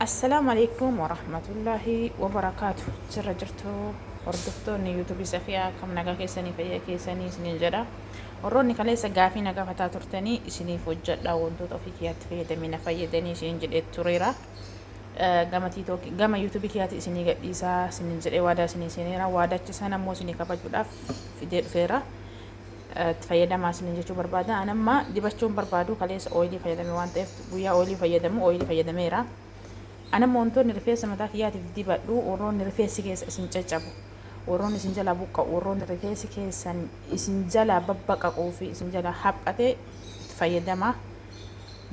Assalaamu alaikum warahmatullaahi wabarakaatu. Jirra jirtu hordoftoonni yuutuubii Safiyaa, kam nagaa keessanii, fayyaa keessanii isiniin jedha. Warroonni kaleessa gaafii na gaafataa turtanii isiniif hojjedha, wantoota ofii kiyyaatti fayyadamee na fayyadanii isiniin jedhee tureera. Gama tiitookii gama yuutuubii kiyyaatti isinii gadhiisaa isiniin jedhee waadaa isinii seeneera. Waadacha sana immoo isinii kabajuudhaaf fidee dhufeera. Itti fayyadamaa isiniin jechuu barbaada. An amma dibachuun barbaadu, kaleessa ooyilii fayyadame waan ta'eef, guyyaa ooyilii fayyadamu ooyilii fayyadameera. An amma wantoonni rifeensa mataa kiyyaatiif dibadhu, warroonni rifeensi keessa isin caccabu, warroonni isin jalaa buqqa'u, warroonni rifeensi keessan isin jalaa babbaqaquu fi isin jalaa haphate itti fayyadama.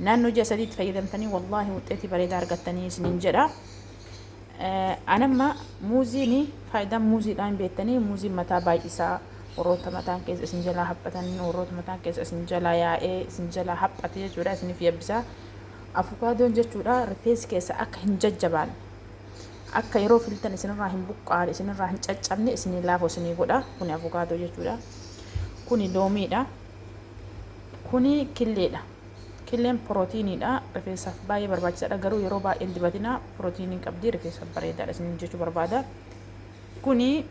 Naannoo ji'a 3 itti fayyadamtanii wallaahi wuxxeetii bareedaa argattanii isiniin jedha. An amma muuziin, faayidaan muuziidhaan beektanii, muuziin mataa baay'isaa. Warroota mataan keessa isin jalaa haphatan, warroota mataan keessa isin jalaa yaa'ee isin jalaa haphate jechuudha, isiniif yabbisaa. Afukaadoon jechuudha rifeensi keessa akka hin jajjabaanne, akka yeroo filtan isinirraa hin buqqaane, isinirraa hin caccabne, isinii laafu isinii godha. Kuni afukaadoo jechuudha. Kuni loomiidha. Kuni killeedha. Killeen pirootiiniidha. Rifeensaaf baay'ee barbaachisaadha. Garuu yeroo baay'ee hin dibatina. Pirootiinii qabdi. Rifeensaaf bareedaadha isin jechuu barbaada. Kuni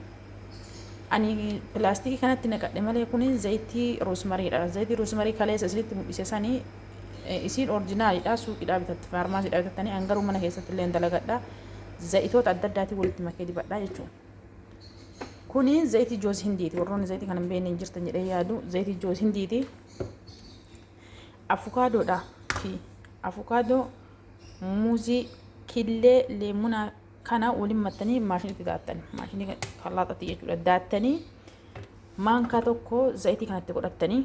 ani pilaastikii kanatti naqadhe malee kuni zayitii roosmariidha. Zayitii roosmarii kaleessa isinitti mul'ise sanii isiin orjinaalidha. Suuqiidhaa bitatti, faarmaasiidhaa bitattanii, an garuu mana keessatti illee dalagadha. Zayitoota adda addaatiin walitti makee dibadha jechuudha. Kuni zayitii joos hindiiti. Warroonni zayitii kana hin beekne hin jirtan jedhee yaadu. Zayitii joos hindiiti. Afukaadoodha fi afukaadoo, muuzii, killee, leemunaa kana waliin mattanii maashinitti daattan, maashinii kalaaxatti jechuudha, daattanii maankaa tokko zayitii kanatti godhattanii,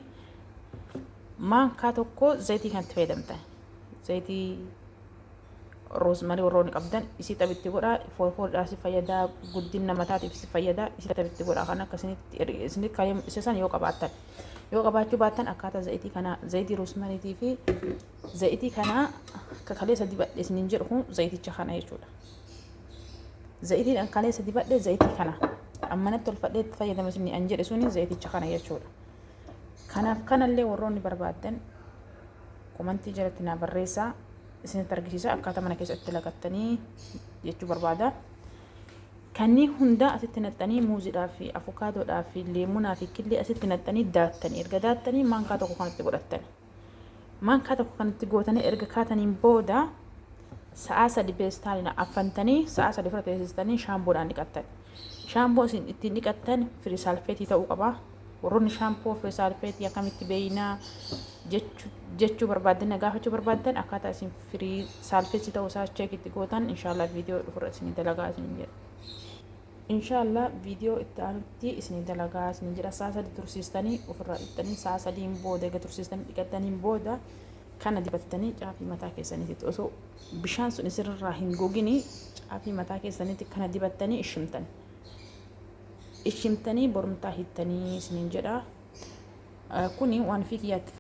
maankaa tokko zayitii kanatti fayyadamtan. Zayitii roosmarii warroonni qabdan isii xabitti godhaa. Foolfoolidhaa si fayyadaa, guddina mataatiif si fayyada. Isii xabitti godhaa. Kan akka isinitti isinitti kalee mul'ise san yoo qabaattan, yoo qabaachuu baattan, akkaataa zayitii kanaa, zayitii roosmariitii fi zayitii kanaa akka kaleessa dibadhe isiniin jedhu kun zayiticha kana jechuudha. Zayitiin an kaleessa dibadhe zayitii kana ammanatti tolfadhee itti fayyadama isinii an jedhe suni zayiticha kana jechuudha. Kanaaf kanallee warroonni barbaaddan komantii jalatti naa barreessaa, isinitti argisiisa akkaataa mana keessatti lagattanii jechuu barbaada. Kanneen hunda asitti naxxanii, muuziidhaa fi afukaadoodhaa fi leemunaa fi killee asitti naxxanii daattanii, erga daattanii maankaa tokko kanatti godhattan. Maankaa tokko kanatti gootanii erga kaataniin booda sa'aa 3 peestaalina affantanii, sa'aa 3 ofirra teessistanii shaamboodhaan dhiqattan. Shaamboo isin ittiin dhiqattan firii saalfeetii ta'uu qaba. Warroonni shaampoo free saalfeetii akkamitti beeynaa jechuu barbaaddan, na gaafachuu barbaaddan, akkaataa isin free saalfeetii ta'uu isaa check itti gootan inshaallah viidiyoo dhufurra isinii dalagaa isin jedha. Inshaallah viidiyoo itti aanutti isinii dalagaa isin jedha. Sa'a 3 tursiistanii ofirraa dhiqxanii, sa'a 3n booda eega tursiistanii dhiqattaniin booda kana dibattanii caafii mataa keessaniitti, osoo bishaan sun isinirraa hin gogini, caafii mataa keessaniitti kana dibattanii ishimtan. Ishimtanii borumtaa hiittanii isiniin jedha. Kuni waan fi kiyyaatti.